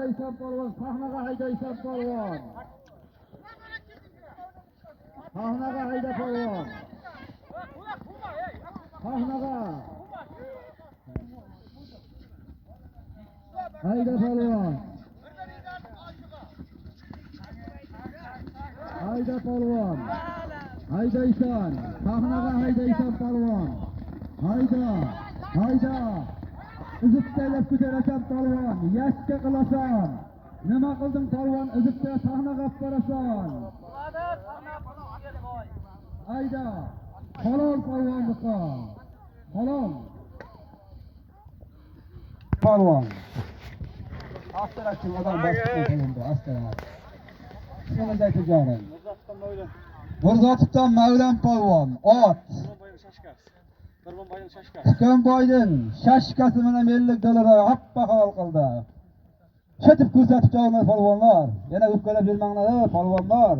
Haydaysan polvon, sahnaga haydaysan polvon. Sahnaga hayda polvon. Sahnaga. Hayda polvon. Hayda polvon. Haydaysan. Sahnaga haydaysan polvon. Hayda. Hayda. Izibtaylab ko'tarasan polvon, yakka qilasan. Nima qilding polvon? Izibta sahnaga olib borasan. Hayda. Halol polvonniki. Halol. Polvon. Astarak odam bosib qo'yildi, astarak. Ismingizni aytib joring. Mirzotobdan Mavlon polvon, ot. Hukmboyning shashkasi bilan 50 dollar oppa halol qildi. Shetib ko'rsatib jo'nlar polvonlar. Yana o'pkalab yurmanglar polvonlar.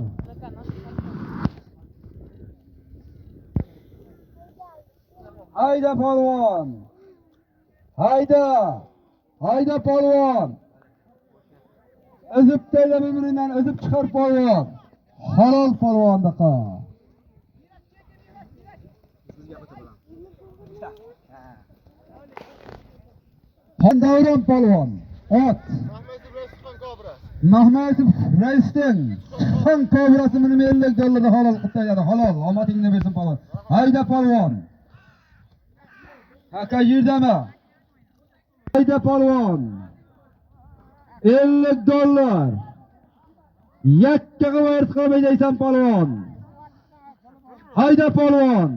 Hayda polvon. Hayda. Hayda polvon. Izib taylab umridan izib chiqar polvon. Halol polvondiqa. Davron polvon, ot. Mahmudov Raisning Xon kobrasi bilan 50 dollarga halol qilib tashladi. Halol, omadingni bersin polvon. Hayda polvon. Aka yerdami? Hayda polvon. 50 dollar. Yakka qilib qilmaysan polvon. Hayda polvon.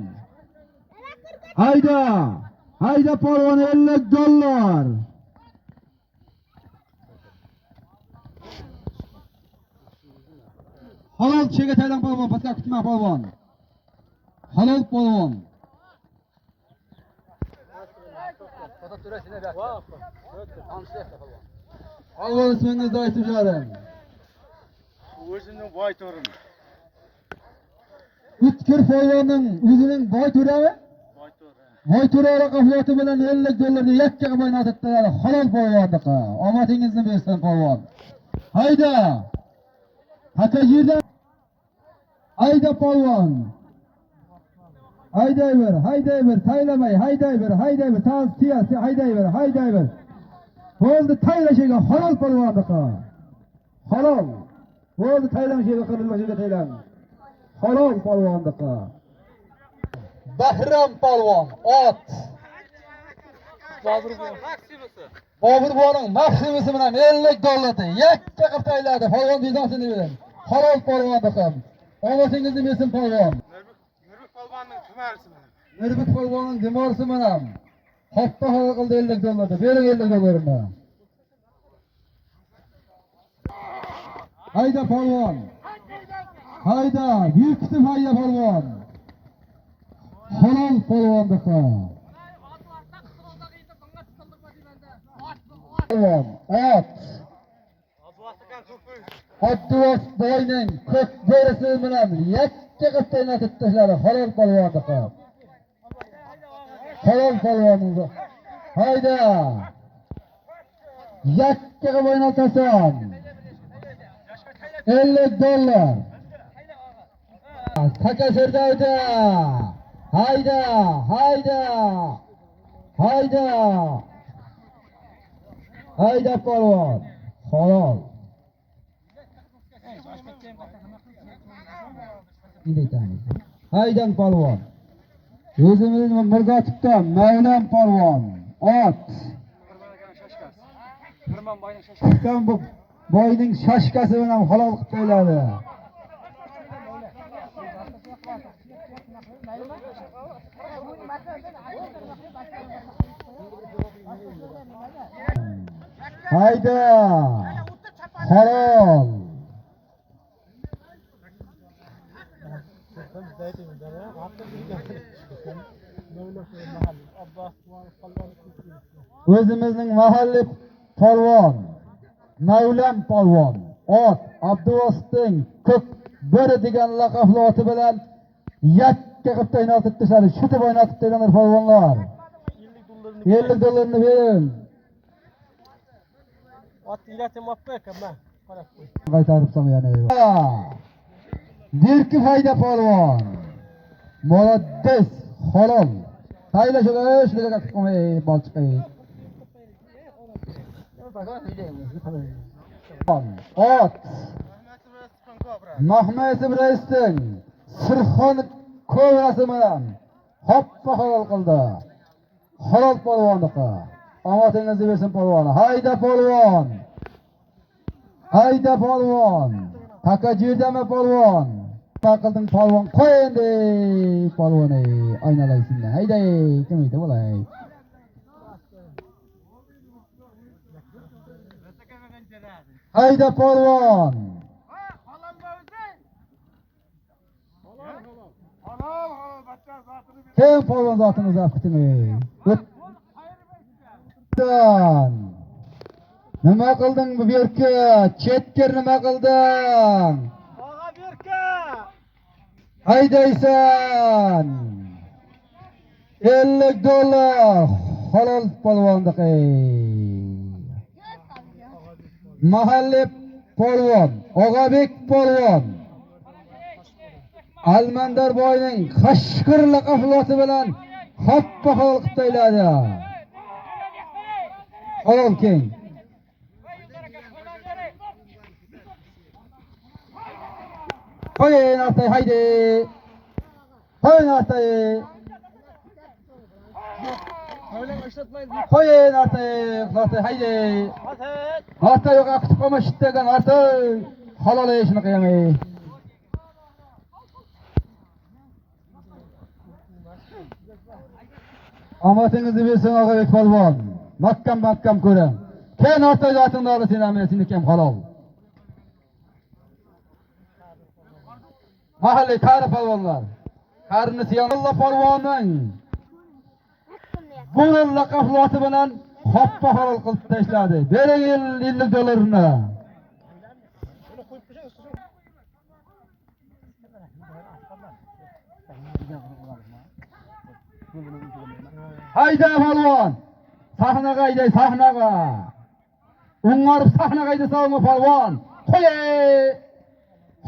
Hayda. Hayda polvon 50 dollar. Halol chega taylan polvon, pastga kutma polvon. Halol polvon. Polvon ismingizni aytib joring. O'zimning boy to'rim. O'tkir polvonning o'zining boy to'rami? Boy to'ra raqoblati bilan 50 dollarni yakka qilib o'ynatib tashladi. Halol polvonniki. Omadingizni bersin polvon. Hayda. Haka yerda. Hayda polvon. Haydayver, haydayver, taylamay, haydayver, haydayver, taz tiyasi haydayver, haydayver. Bo'ldi taylashiga halol polvonniki. Halol. Bo'ldi taylamashiga qirilmashiga taylang. Halol polvonniki. Bahrom polvon, ot. Bobur buvaning Maksimisi bilan 50 dollarni yakka qilib tayladi. Polvon bezasini bering. Halol polvonniki. Omadingizni bersin polvon. Nurbek polvonning tumarisi bilan. Nurbek polvonning dimorsi bilan hoppa halol qildi 50 dollarni. Bering 50 dollarini. Hayda polvon. Hayda, yuktim hayda polvon. Halol polvonniki. Polvon, ot. Abduvos boyning ko'k bo'risi bilan yakka qilib o'ynatib tashladi. Halol polvonniki. Halol polvonniki. Hayda. Yakka qilib o'ynatasan. 50 dollar. Taka Serdavda. Hayda, hayda. Hayda. Hayda polvon. Halol. Haydan polvon. O'zimizning Mirzotobdan Mavlon polvon. Ot. Boyning shashkasi bilan halol qilib qo'yiladi. Hayda. Halol. O'zimizning mahalliy polvon Mavlon polvon ot Abduvositning ko'k bo'ri degan laqabli oti bilan yakka qilib o'ynatib tashladi. Shutib o'ynatib tashladi polvonlar. 50 dollarni bering. Qaytaribsan yana. Berkib hayda polvon. Молодец, halol. Tayla shunaqa qilib balchiq. Ot. Mahmaysi Raisning Sirxon ko'rasi bilan hoppa halol qildi. Halol polvonniki. Omadingizni bersin polvon. Hayda polvon. Hayda polvon. Taka jerdami polvon? Nima qilding polvon? Qo'y endi polvon ey, aynalaysin. Hayda, kim edi bo'lay? Hayda polvon. Kim polvon zotini uzab kutding? O'tdan. Nima qilding bu berki? Chetkir nima qilding? Og'a berki. Haydaysan. $50 halol polvonniki. Mahalli polvon, Og'abek polvon. Almandar boyning qashqir laqabloti bilan hoppa halol qilib tayladi. Halol keng. Qo'y nartay haydi. Qo'y nartay. Qo'y nartay, nartay haydi. Nartay yo'q, kutib qolma shitdaga nartay. Halol ishini qiyamay. Omadingizni bersin Og'abek polvon. Mahkam mahkam ko'ring. Keyin nartay zotini olib sen ham seniki ham halol. Mahalliy qari polvonlar. Qarini Siyonulla polvonning burun laqabloti bilan hoppa halol qilib tashladi. Bering $50. Hayda polvon. Sahnaga hayda, sahnaga. O'ng'arib sahnaga hayda sog'mi polvon. Qo'y.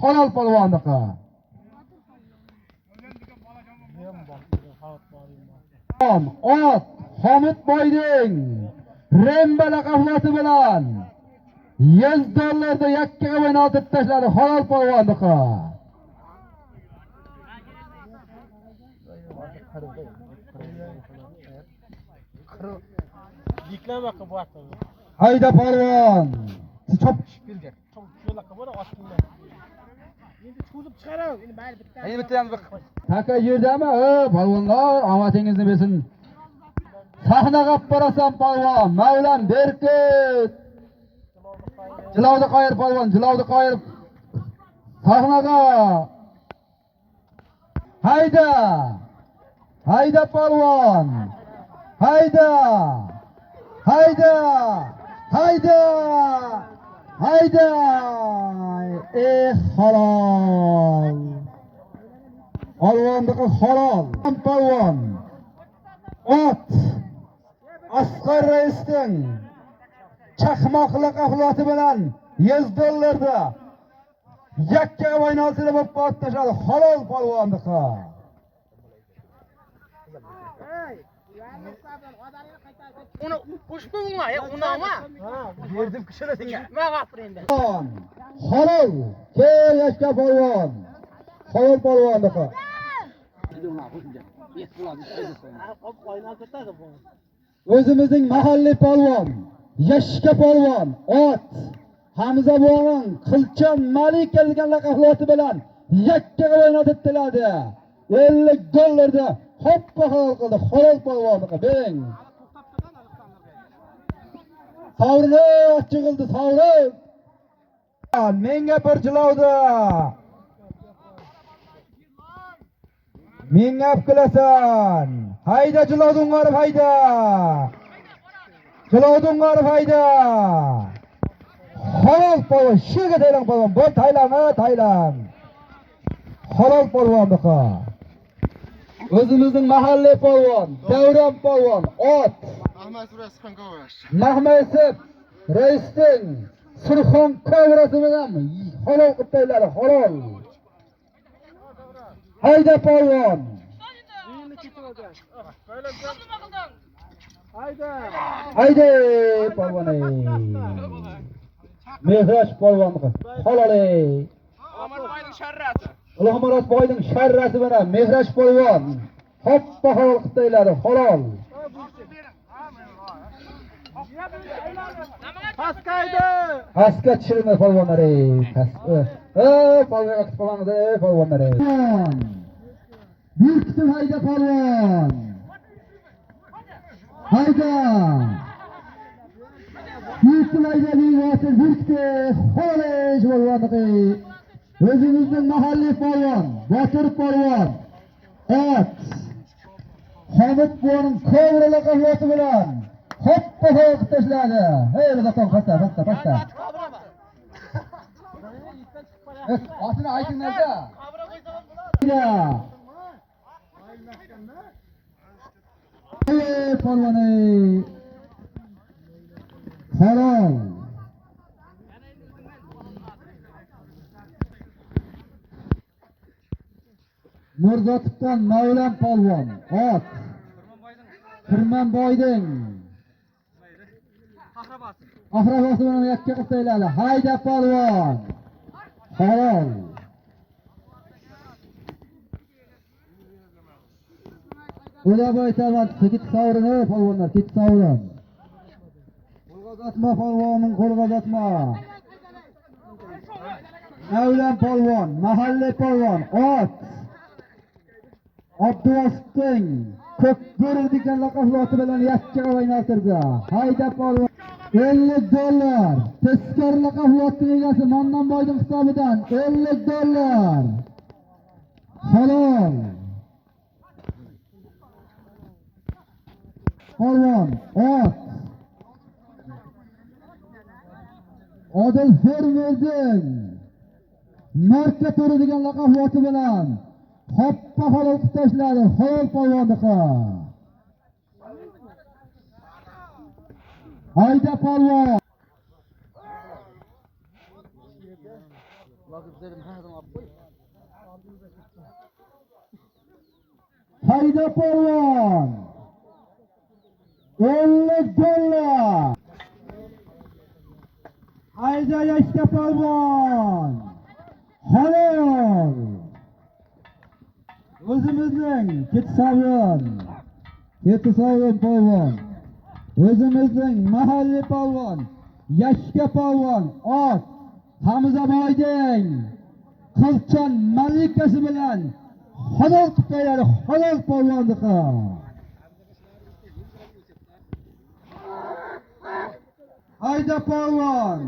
Halol polvonniki. Ot Hamid boyning Remba laqabloti bilan $100 yakkaga o'ynatib tashladi. Halol polvonniki. Hayda polvon. Chop. Taka yerdami? Polvonlar, omadingizni bersin. Sahnaga olib borasan polvon. Mavlam Berkut. Jilovni qoyir polvon, jilovni qoyir. Sahnaga. Hayda. Hayda polvon. Hayda. Hayda. Hayda. Hayda. Halol. Polvonniki halol. Polvon. Ot. Asqar Raisning chaqmoqli qafloti bilan $100 yakkaga o'ynalsida bo'lib ot tashladi. Halol polvonniki. Uni qo'shib qo'yma, uni olma. Berdim kishini senga. Men g'afur endi. Halol. Kel yashka polvon. Halol polvonniki. O'zimizning mahalliy polvon, Yashka polvon, ot Hamza buvamning Qilchon Malika degan laqabloti bilan yakkaga o'ynatib tiladi. $50 hoppa halol qildi. Halol polvonniki. Bering. Sovrini ochig'ildi, sovrin. Menga bir jilovdi. Menga olib kelasan. Hayda jilovni o'ng'arib hayda. Jilovni o'ng'arib hayda. Halol polvon, shiga taylan polvon, bo'l taylan, ha taylan. Halol polvonniki. O'zimizning mahalliy polvon, Davron polvon, ot. Mahmaysi Raisning Surxon kovrasi bilan halol qilib qo'yiladi, halol. Hayda polvon. Hayda polvon. Mehraj polvon halol. Ulug'murod boyning sharrasi bilan Mehraj polvon hoppa halol qilib qo'yiladi, halol. Pastga tushirilma polvonlar ey, pastga. Ey, polvonga qitib qolamiz ey polvonlar ey. Bir kitim hayda polvon. Hayda. Bir kitim hayda bir botir, bir kitim xo'lish polvonniki. O'zimizning mahalliy polvon, Botir polvon. Ot. Hamid buvining kovrili quvvati bilan hoppa qilib tashladi. Hey, Ro'zaton pastda, pastda, pastda. Otini aytinglar-da. Ey polvon ey. Halol. Mirzotibdan Mavlon polvon, ot. Xirmonboyning Ahrabasi bilan yakka qilib qo'yiladi. Hayda polvon. Halol. O'laboy tabat ket sovrin ey polvonlar, ket sovrin. Qo'lg'azatma polvonim, qo'lg'azatma. Mavlon polvon, mahalla polvon, ot. Abduvositning ko'k bo'ri degan laqabli oti bilan yakka o'ynaltirdi. Hayda polvon. $50. Tezkor laqabli otning egasi Mannonboyning hisobidan $50. Halol. Polvon, ot. Odil Fermerning Marka to'ri degan laqabli oti bilan hoppa halol qilib tashladi. Halol polvonniki. Hayda polvon. Hayda polvon. $50. Hayda yashka polvon. Halol. O'zimizning Ketsavon. Ketsavon polvon. O'zimizning mahalliy polvon, Yashka polvon, ot Hamzaboyning Qilchon malikasi bilan halol qilib qo'yadi, halol polvonniki. Hayda polvon.